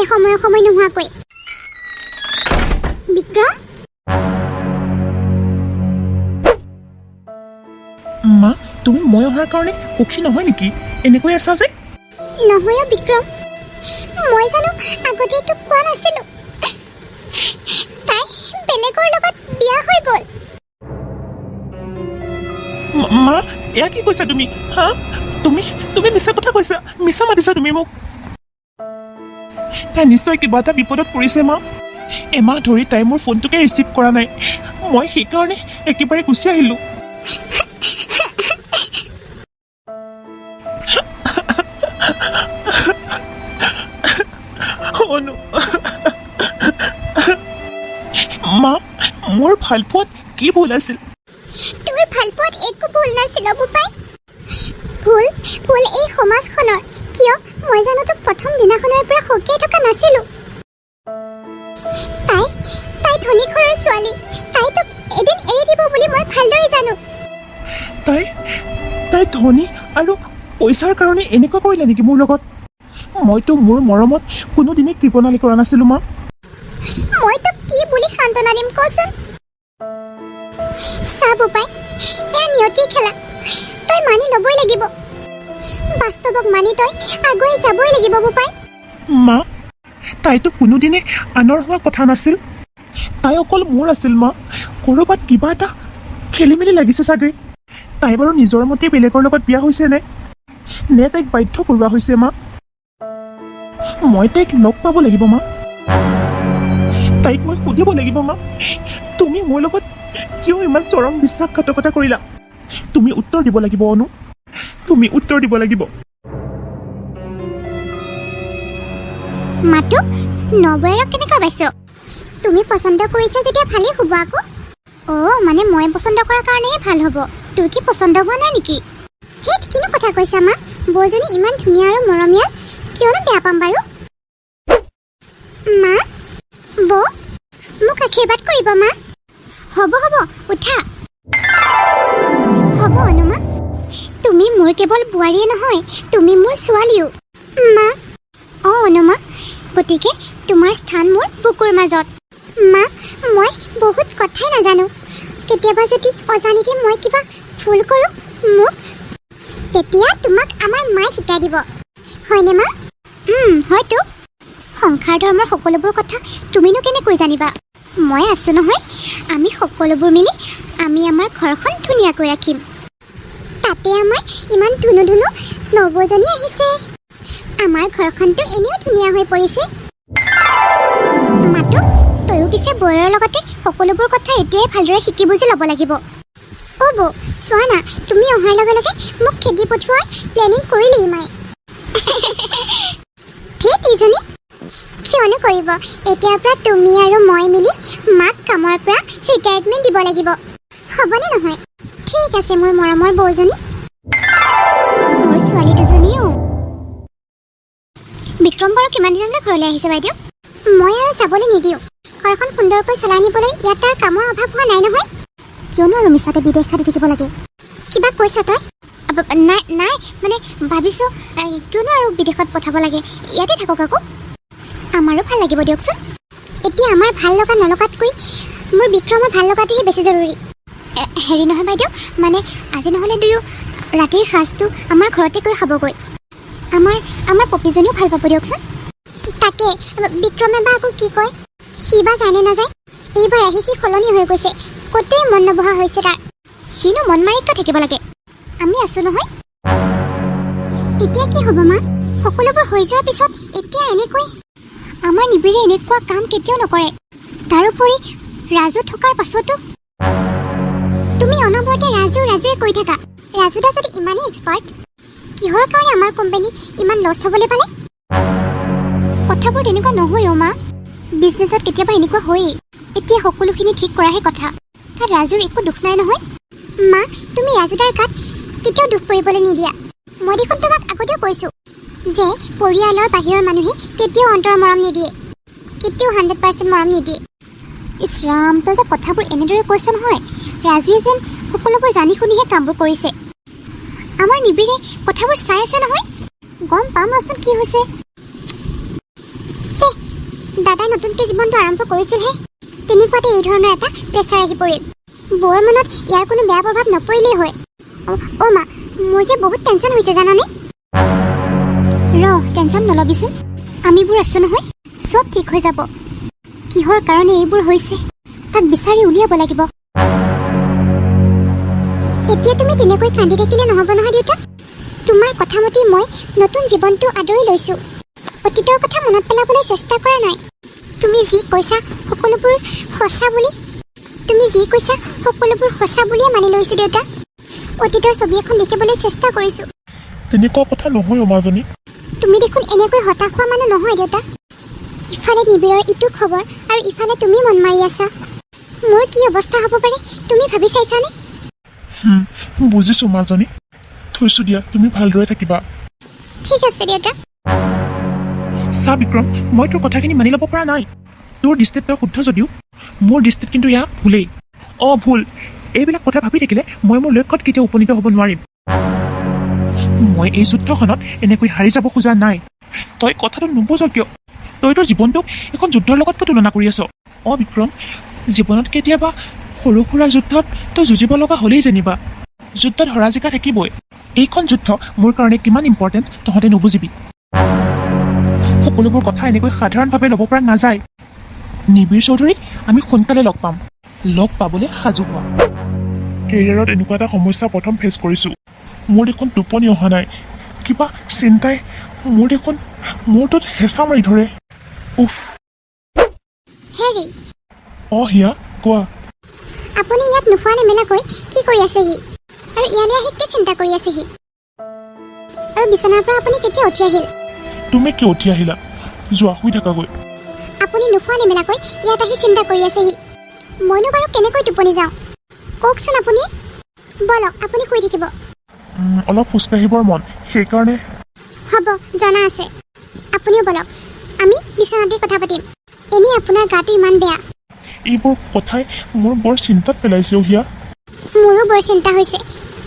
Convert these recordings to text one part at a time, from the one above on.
সময় সময় নোহোৱাকৈ। বিক্ৰম। মা, তুমি মই অহাৰ কাৰণে সুখী নহয় নেকি? এনেকৈ আছা যে? নহয় অ' বিক্ৰম, মই জানো আগতেই তোক কোৱা নাছিলো, তাই বেলেগৰ লগত বিয়া হৈ গ'ল। মা, এয়া কি কৈছা তুমি? হা, তুমি তুমি মিছা কথা কৈছা, মিছা মাতিছা তুমি মোক। তাই নিশ্চয় কিবা এটা বিপদত পৰিছে মা। এমাহ ধৰি তাই মোৰ ফোনটোকে ৰিচিভ কৰা নাই। মই সেইকাৰণে একেবাৰে গুচি আহিলোঁ। অনু, মা, মোৰ ভালপোৱাত কি ভুল আছিল? তোৰ ভালপোৱাত একো ভুল নাছিল অ' বোপাই। ভুল ভুল এই সমাজখনৰ। কিয়, মই জানো তোক প্ৰথম দিনাখনৰ পৰা সকীয়াই থকা নাছিলো? তাই তাই ধনী ঘৰৰ ছোৱালী, তাই তোক এদিন এৰি দিব বুলি মই ভালদৰে জানো। তাই তাই ধনী আৰু পইচাৰ কাৰণে এনেকুৱা কৰিলে নেকি মোৰ লগত? মইতো মোৰ মৰমত কোনোদিনে কৃপণালি কৰা নাছিলোঁ মা। মই তোক কি বুলি সান্তনা দিম কচোন? চা বোপাই, এয়া নিয়তিৰ খেলা, তই মানি ল'বই লাগিব। বাস্তৱক মানি তই আগুৱাই যাবই লাগিব বোপাই। মা, তাইতো কোনোদিনে আনৰ হোৱা কথা নাছিল। তাই অকল মোৰ আছিল মা। ক'ৰবাত কিবা এটা খেলি মেলি লাগিছে চাগে। তাই বাৰু নিজৰ মতে বেলেগৰ লগত বিয়া হৈছে নে নে তাইক বাধ্য কৰোৱা হৈছে মা? মই তাইক লগ পাব লাগিব মা। তাইক মই সুধিব লাগিব মা, তুমি মোৰ লগত কিয় ইমান চৰম বিশ্বাসঘাতকতা কৰিলা? তুমি উত্তৰ দিব লাগিব অনু, তুমি উত্তৰ দিব লাগিব। মাতো, নবৌৱেৰক কেনেকুৱা পাইছ? তুমি পচন্দ কৰিছা যেতিয়া ভালেই হ'ব আকৌ। অ' মানে মই পচন্দ কৰাৰ কাৰণেহে ভাল হ'ব, তোৰ কি পচন্দ হোৱা নাই নেকি? ধেত, কিনো কথা কৈছা মা? বৌজনী ইমান ধুনীয়া আৰু মৰমীয়াল, কিয়নো বেয়া পাম বাৰু? মা, বৌ, মোক আশীৰ্বাদ কৰিব মা। হ'ব হ'ব, উঠা। হ'ব অনুমা, তুমি মোৰ কেৱল বোৱাৰীয়ে নহয়, তুমি মোৰ ছোৱালীও। মা। অঁ অনুমা, গতিকে তোমাৰ স্থান মোৰ বুকুৰ মাজত। মা, মই বহুত কথাই নাজানো। কেতিয়াবা যদি অজানিতে মই কিবা ভুল কৰোঁ, মোক তেতিয়া তোমাক আমাৰ মায়ে শিকাই দিব, হয়নে মা? হয়তো। সংসাৰ ধৰ্মৰ সকলোবোৰ কথা তুমিনো কেনেকৈ জানিবা? মই আছোঁ নহয়। আমি সকলোবোৰ মিলি আমি আমাৰ ঘৰখন ধুনীয়াকৈ ৰাখিম। তাতে আমাৰ ইমান ধুনু ধুনু নবৌজনী আহিছে, আমাৰ ঘৰখনতো এনেও ধুনীয়া হৈ পৰিছে। মাতো, তয়ো পিছে বৌৰৰ লগতে সকলোবোৰ কথা এতিয়াই ভালদৰে শিকি বুজি ল'ব লাগিব। অ' বৌ, চোৱা না, তুমি অহাৰ লগে লগে মোক খেদি পঠোৱাৰ প্লেনিং কৰিলেই মায়ে। ধেত ইজনী, কিয়নো কৰিব? এতিয়াৰ পৰা তুমি আৰু মই মিলি মাক কামৰ পৰা ৰিটায়াৰমেণ্ট দিব লাগিব, হ'বনে নহয়? ঠিক আছে মোৰ মৰমৰ বৌজনী, মোৰ ছোৱালী দুজনীও। বিক্ৰম বাৰু কিমান দিনলৈ ঘৰলৈ আহিছে বাইদেউ? মই আৰু যাবলৈ নিদিওঁ। ঘৰখন সুন্দৰকৈ চলাই নিবলৈ ইয়াত তাৰ কামৰ অভাৱ হোৱা নাই নহয়। কিয়নো আৰু মিছাতে বিদেশ খাটি থাকিব লাগে? কিবা কৈছ তই? নাই নাই, মানে ভাবিছোঁ কিয়নো আৰু বিদেশত পঠাব লাগে, ইয়াতে থাকক আকৌ, আমাৰো ভাল লাগিব দিয়কচোন। এতিয়া আমাৰ ভাল লগা নলগাতকৈ মোৰ বিক্ৰমৰ ভাল লগাটোহে বেছি জৰুৰী। হেৰি নহয় বাইদেউ, মানে আজি নহ'লে দুয়ো ৰাতিৰ সাজটো আমাৰ ঘৰতে গৈ খাবগৈ। আমাৰ আমাৰ পপীজনীও ভাল পাব দিয়কচোন। তাকে বিক্ৰমে বা আকৌ কি কয়, সি বা জানে নাযায়। এইবাৰ আহি সি সলনি হৈ গৈছে, ক'তোৱে মন নবহা হৈছে তাৰ। সিনো মন মাৰি কিয় থাকিব লাগে, আমি আছো নহয়। এতিয়া কি হ'ব মা? সকলোবোৰ হৈ যোৱাৰ পিছত এতিয়া এনেকৈ? আমাৰ নিবিড়ে এনেকুৱা কাম কেতিয়াও নকৰে। তাৰোপৰি ৰাজু থকাৰ পাছতো তুমি অনবৰতে ৰাজু ৰাজুৱে কৈ থাকা। ৰাজুদা যদি ইমানেই এক্সপাৰ্ট, কিহৰ কাৰণে আমাৰ কোম্পানী ইমান লষ্ট হ'বলৈ পালে? কথাবোৰ তেনেকুৱা নহয় অ' মা, বিজনেছত কেতিয়াবা এনেকুৱা হয়েই। এতিয়া সকলোখিনি ঠিক কৰাহে কথা, তাত ৰাজুৰ একো দুখ নাই নহয়। মা, তুমি ৰাজুদাৰ গাত কেতিয়াও দুখ পৰিবলৈ নিদিয়া। মই দেখোন তোমাক আগতেও কৈছোঁ যে পৰিয়ালৰ বাহিৰৰ মানুহে কেতিয়াও অন্তৰৰ মৰম নিদিয়ে, কেতিয়াও 100% মৰম নিদিয়ে। ইছ ৰাম, তই যে কথাবোৰ এনেদৰে কৈছ নহয়, ৰাজুৱে যেন সকলোবোৰ জানি শুনিহে কামবোৰ কৰিছে। আমাৰ নিবিড়ে কথাবোৰ চাই আছে নহয়, গম পাম ৰচোন কি হৈছে। ছে, দাদাই নতুনকৈ জীৱনটো আৰম্ভ কৰিছিলহে, তেনেকুৱাতে এই ধৰণৰ এটা প্ৰেছাৰ আহি পৰিল। বৌৰ মনত ইয়াৰ কোনো বেয়া প্ৰভাৱ নপৰিলেই হয়। অ' মা, মোৰ যে বহুত টেনশ্যন হৈছে জানানে? ৰ, টেনশ্যন নল'বিচোন, আমিবোৰ আছো নহয়, চব ঠিক হৈ যাব। কিহৰ কাৰণে এইবোৰ হৈছে তাক বিচাৰি উলিয়াব লাগিব। এতিয়া তুমি তেনেকৈ কান্দি থাকিলে নহ'ব নহয় দেউতা। তোমাৰ কথা মতেই মই নতুন জীৱনটো আদৰি লৈছো। অতীতৰ কথা মনত পেলাবলৈ চেষ্টা কৰা নাই। তুমি যি কৈছা সকলোবোৰ সঁচা বুলি, তুমি যি কৈছা সকলোবোৰ সঁচা বুলিয়ে মানি লৈছো দেউতা। অতীতৰ ছবি এখন দেখিবলৈ চেষ্টা কৰিছো। তেনেকুৱা কথা নহয় অ' মাজনী। তুমি দেখোন এনেকৈ হতাশ হোৱা মানুহ নহয় দেউতা। ইফালে নিবিৰৰ ইটো খবৰ আৰু ইফালে তুমি মন মাৰি আছা। মোৰ কি অৱস্থা হ'ব পাৰে তুমি ভাবি চাইছানে? বুজিছো মাজনী। থৈছো দিয়া, তুমি ভালদৰে থাকিবা। ঠিক আছে দেউতা। চা বিক্ৰম, মই তোৰ কথাখিনি মানি ল'ব পৰা নাই। তোৰ দৃষ্টিত তই শুদ্ধ যদিও মোৰ দৃষ্টিত কিন্তু এয়া ভুলেই। অঁ, ভুল। এইবিলাক কথা ভাবি থাকিলে মই মোৰ লক্ষ্যত কেতিয়াও উপনীত হ'ব নোৱাৰিম। মই এই যুদ্ধখনত এনেকৈ হাৰি যাব খোজা নাই। তই কথাটো নুবুজ কিয়? তই তোৰ জীৱনটোক এখন যুদ্ধৰ লগত কিয় তুলনা কৰি আছ? অঁ বিক্ৰম, জীৱনত কেতিয়াবা সৰু সুৰা যুদ্ধত তই যুঁজিব লগা হ'লেই যেনিবা যুদ্ধত হৰা জিকা থাকিবই। এইখন যুদ্ধ মোৰ কাৰণে কিমান ইম্পৰ্টেণ্ট তহঁতে নুবুজিবি। সকলোবোৰ কথা এনেকৈ সাধাৰণভাৱে ল'ব পৰা নাযায়। নিবিৰ চৌধুৰীক আমি সোনকালে লগ পাম। লগ পাবলৈ সাজু হোৱা। কেৰিয়াৰত এনেকুৱা এটা সমস্যা প্ৰথম ফেচ কৰিছোঁ। মোৰ দেখোন টোপনি অহা নাই। কিবা চিন্তাই মোৰ দেখোন মূৰটোত হেঁচা মাৰি ধৰে। উফ। হেৰি। অঁ হিয়া, কোৱা। আপুনি ইয়াত নোখোৱা নেমেলাকৈ কি কৰি আছেহি আৰু ইয়ালৈ আহি কি চিন্তা কৰি আছেহি? আৰু বিচনাৰ পৰা আপুনি কেতিয়া উঠি আহিল? তুমি কিয় উঠি আহিলা? যোৱা, শুই থাকাগৈ। আপুনি নোখোৱা নেমেলাকৈ ইয়াত আহি চিন্তা কৰি আছেহি, মইনো বাৰু কেনেকৈ টোপনি যাওঁ কওকচোন আপুনি? ব'লক, আপুনি শুই থাকিব। অলপ খোজকাঢ়িবৰ মন, সেইকাৰণে। হ'ব, জনা আছে। আপুনিও ব'লক, আমি বিচনাতেই কথা পাতিম। এনেই আপোনাৰ গাটো ইমান বেয়া। এইবোৰ কথাই মোৰ বৰ চিন্তাত পেলাইছে অ' হিয়া। মোৰো বৰ চিন্তা হৈছে।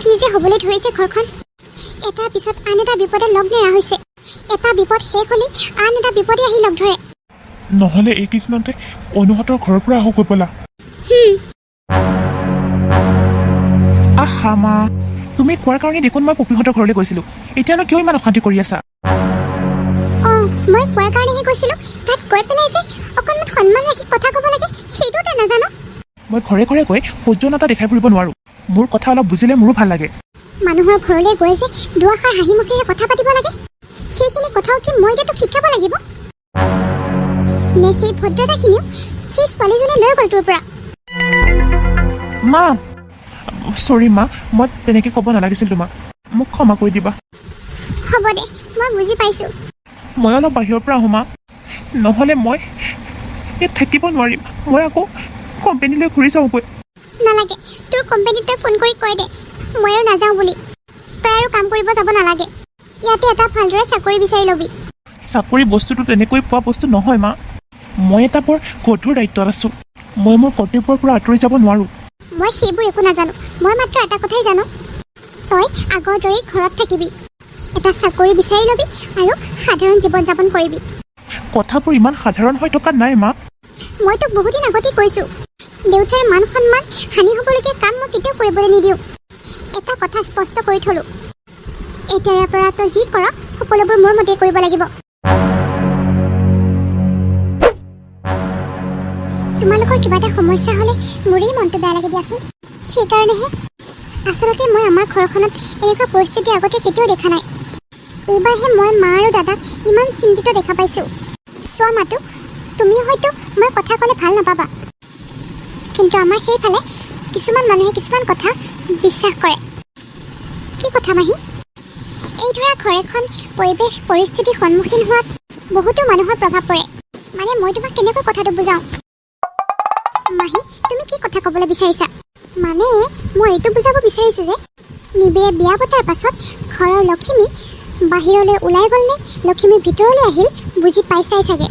কি যে হ'বলৈ ধৰিছে ঘৰখন! এটাৰ পিছত আন এটা বিপদে লগ নেৰা হৈছে। এটা বিপদ শেষ হ'লেই আন এটা বিপদে আহি লগ ধৰে। নহ'লে এইকেইদিনতে অনুহঁতৰ ঘৰৰ পৰা আহোঁগৈ ব'লা। আহা মা, তুমি কোৱাৰ কাৰণে দেখোন মই পপীহঁতৰ ঘৰলৈ গৈছিলোঁ। এতিয়ানো কিয় ইমান অশান্তি কৰি আছা? অঁ, মই কোৱাৰ কাৰণেহে গৈছিলোঁ। তাত গৈ পেলাই যে অকণমান সন্মান ৰাখি কথা ক'ব লাগে, সেইটো তই নাজান। মই ঘৰে ঘৰে গৈ সৌজন্যতা দেখাই ফুৰিব নোৱাৰোঁ। মোৰ কথা অলপ বুজিলে মোৰো ভাল লাগে। মানুহৰ ঘৰলৈ গৈ যে দুআষাৰ হাঁহি মুখেৰে কথা পাতিব লাগে, সেইখিনি কথাও কি মই এতিয়া তোক শিকাব লাগিব নে? সেই ভদ্ৰতাখিনিও সেই ছোৱালীজনীয়ে লৈ গ'ল তোৰ পৰা। মা, চৰি মা, মই তেনেকৈ ক'ব নালাগিছিল তোমাক। মোক ক্ষমা কৰি দিবা। হ'ব দে, মই বুজি পাইছোঁ। মই অলপ বাহিৰৰ পৰা আহোঁ মা, নহ'লে মই ইয়াত থাকিব নোৱাৰিম। মই আকৌ কোম্পেনীলৈ ঘূৰি যাওঁগৈ। নালাগে, তোৰ কোম্পানীত তই ফোন কৰি কৈ দে মই আৰু নাযাওঁ বুলি। তই আৰু কাম কৰিব যাব নালাগে। ইয়াতে এটা ভালদৰে চাকৰি বিচাৰি ল'বি। চাকৰি বস্তুটো তেনেকৈ পোৱা বস্তু নহয় মা। মই এটা বৰ গধুৰ দায়িত্বত আছোঁ। মই মোৰ কৰ্তব্যৰ পৰা আঁতৰি যাব নোৱাৰোঁ। মই সেইবোৰ একো নাজানো। মই মাত্ৰ এটা কথাই জানো, তই আগৰ দৰেই ঘৰত থাকিবি, এটা চাকৰি বিচাৰি ল'বি আৰু সাধাৰণ জীৱন যাপন কৰিবি। কথাবোৰ ইমান সাধাৰণ হৈ থকা নাই মা। মই তোক বহুদিন আগতেই কৈছোঁ, দেউতাৰ মান সন্মান হানি হ'বলগীয়া কাম মই কেতিয়াও কৰিবলৈ নিদিওঁ। এটা কথা স্পষ্ট কৰি থলোঁ, এতিয়াৰে পৰা তই যি কৰ সকলোবোৰ মোৰ মতেই কৰিব লাগিব। তোমালোকৰ কিবা এটা সমস্যা হ'লে মোৰেই মনটো বেয়া লাগে দিয়াচোন, সেইকাৰণেহে। আচলতে মই আমাৰ ঘৰখনত এনেকুৱা পৰিস্থিতি আগতে কেতিয়াও দেখা নাই। এইবাৰহে মই মা আৰু দাদাক ইমান চিন্তিত দেখা পাইছোঁ। চোৱা মাতো, তুমিও হয়তো মই কথা ক'লে ভাল নাপাবা, কিন্তু আমাৰ সেইফালে কিছুমান মানুহে কিছুমান কথা বিশ্বাস কৰে। কি কথা মাহী? এই ধৰা ঘৰ এখন পৰিৱেশ পৰিস্থিতিৰ সন্মুখীন হোৱাত বহুতো মানুহৰ প্ৰভাৱ পৰে। মানে মই তোমাক কেনেকৈ কথাটো বুজাওঁ? মাহী, তুমি কি কথা ক'বলৈ বিচাৰিছা? মানে মই এইটো বুজাব বিচাৰিছোঁ যে নিবিৰে বিয়া পতাৰ পাছত ঘৰৰ লখিমী বাহিৰলৈ ওলাই গ'ল নে লখিমী ভিতৰলৈ আহিল, বুজি পাইছাই চাগে।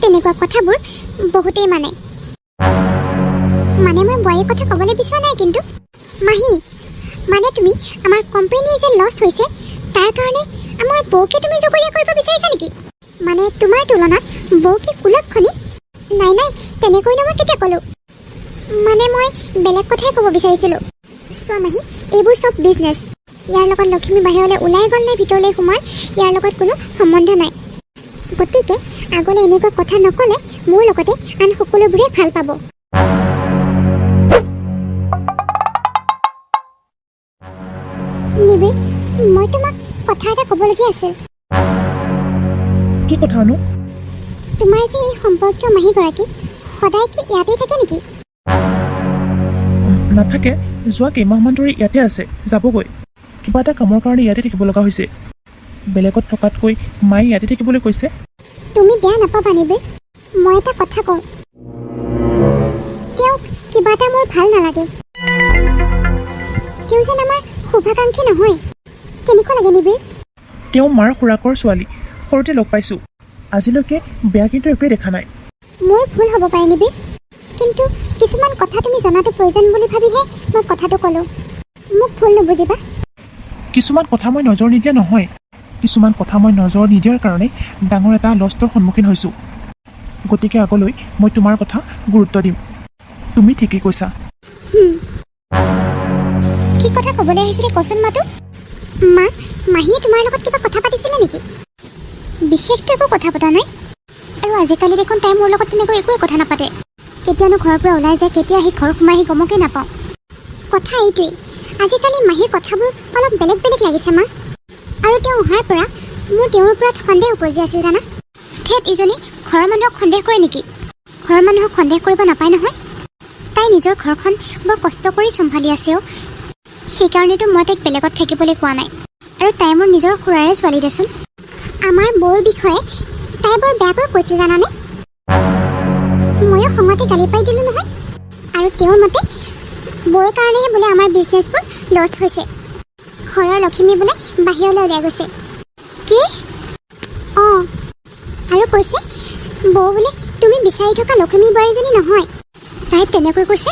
তেনেকুৱা কথাবোৰ বহুতেই মানে মানে মই বোৱাৰীৰ কথা ক'বলৈ বিচৰা নাই, কিন্তু মাহী, মানে তুমি আমাৰ কোম্পানীৰ যে লছ হৈছে তাৰ কাৰণে আমাৰ বৌকে তুমি জগৰীয়া কৰিব বিচাৰিছা নেকি? মানে মানে তোমাৰ তুলনাত বৌ কি কুলক্ষণী? নাই নাই, তেনেকৈনো মই কেতিয়া ক'লোঁ? মানে মই বেলেগ কথাই ক'ব বিচাৰিছিলোঁ। চোৱা মাহী, এইবোৰ চব বিজনেছ। ইয়াৰ লগত লখিমী বাহিৰলৈ ওলাই গ'ল নে ভিতৰলৈ সোমাল, ইয়াৰ লগত কোনো সম্বন্ধ নাই। গতিকে আগলৈ এনেকুৱা কথা নক'লে মোৰ লগতে আন সকলোবোৰে ভাল পাব। নিবিড়, মই তোমাক কথা এটা ক'বলগীয়া আছিল। কি কথা অনু? তোমাৰ যে এই সম্পৰ্কীয় মাহীগৰাকী সদায় কি ইয়াতেই থাকে নেকি? নাথাকে। যোৱা কেইমাহমান ধৰি ইয়াতে আছে, যাবগৈ। কিবা এটা কামৰ কাৰণে ইয়াতে থাকিব লগা হৈছে। বেলেগত থকাতকৈ মায়ে ইয়াতে থাকিবলৈ কৈছে। তুমি বেয়া নাপাবা নিবিড়, মই এটা কথা কওঁ। তেওঁক কিবা এটা মোৰ ভাল নালাগে। তেওঁ যেন আমাৰ শুভাকাংক্ষী নহয়, তেনেকুৱা লাগে নিবিড়। তেওঁ মাৰ খুৰাকৰ ছোৱালী, সৰুতে লগ পাইছোঁ। আজিলৈকে বেয়া কিন্তু একোৱেই দেখা নাই। মোৰ ভুল হ'ব পাৰে নিবিড়, কিন্তু কিছুমান কথা তুমি জনাটো প্ৰয়োজন বুলি ভাবিহে মই কথাটো ক'লোঁ। মোক ভুল নুবুজিবা। কিছুমান কথা মই নজৰ নিদিয়া নহয়, কিছুমান কথা মই নজৰ নিদিয়াৰ কাৰণে ডাঙৰ এটা লষ্টৰ সন্মুখীন হৈছোঁ। গতিকে আগলৈ মই তোমাৰ কথা গুৰুত্ব দিম। তুমি ঠিকেই কৈছা। কি কথা ক'বলৈ আহিছিলে কচোন মাতো। মা, মাহীয়ে তোমাৰ লগত কিবা কথা পাতিছিলে নেকি? বিশেষতো একো কথা পতা নাই। আৰু আজিকালি দেখোন তাই মোৰ লগত তেনেকৈ একোৱে কথা নাপাতে। কেতিয়ানো ঘৰৰ পৰা ওলাই যায়, কেতিয়া আহি ঘৰ সোমাই আহি গমকে নাপাওঁ। কথা এইটোৱেই, আজিকালি মাহীৰ কথাবোৰ অলপ বেলেগ বেলেগ লাগিছে মা। আৰু তেওঁ অহাৰ পৰা মোৰ তেওঁৰ ওপৰত সন্দেহ উপজি আছিল জানা। ধেত, ইজনী ঘৰৰ মানুহক সন্দেহ কৰে নেকি? ঘৰৰ মানুহক সন্দেহ কৰিব নাপায় নহয়। তাই নিজৰ ঘৰখন বৰ কষ্ট কৰি চম্ভালি আছে অ'। সেইকাৰণেতো মই তাইক বেলেগত থাকিবলৈ কোৱা নাই। আৰু তাই মোৰ নিজৰ খুৰাৰে ছোৱালী দেচোন। আমাৰ বৌৰ বিষয়ে তাই বৰ বেয়াকৈ কৈছিল জানানে? ময়ো খঙতে গালি পাৰি দিলোঁ নহয়। আৰু তেওঁৰ মতে বৌৰ কাৰণেহে বোলে আমাৰ বিজনেছবোৰ লষ্ট হৈছে, ঘৰৰ লখিমী বোলে বাহিৰলৈ ওলাই গৈছে। কি? অঁ, আৰু কৈছে বৌ বোলে তুমি বিচাৰি থকা লখিমী বোৱাৰীজনী নহয়। তাই তেনেকৈ কৈছে?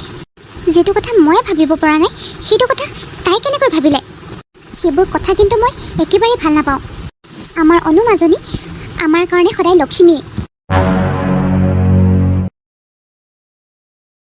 যিটো কথা মই ভাবিব পৰা নাই, সেইটো কথা তাই কেনেকৈ ভাবিলে? সেইবোৰ কথা কিন্তু মই একেবাৰেই ভাল নাপাওঁ। আমাৰ অনুমাজনী আমাৰ কাৰণে সদায় লখিমী।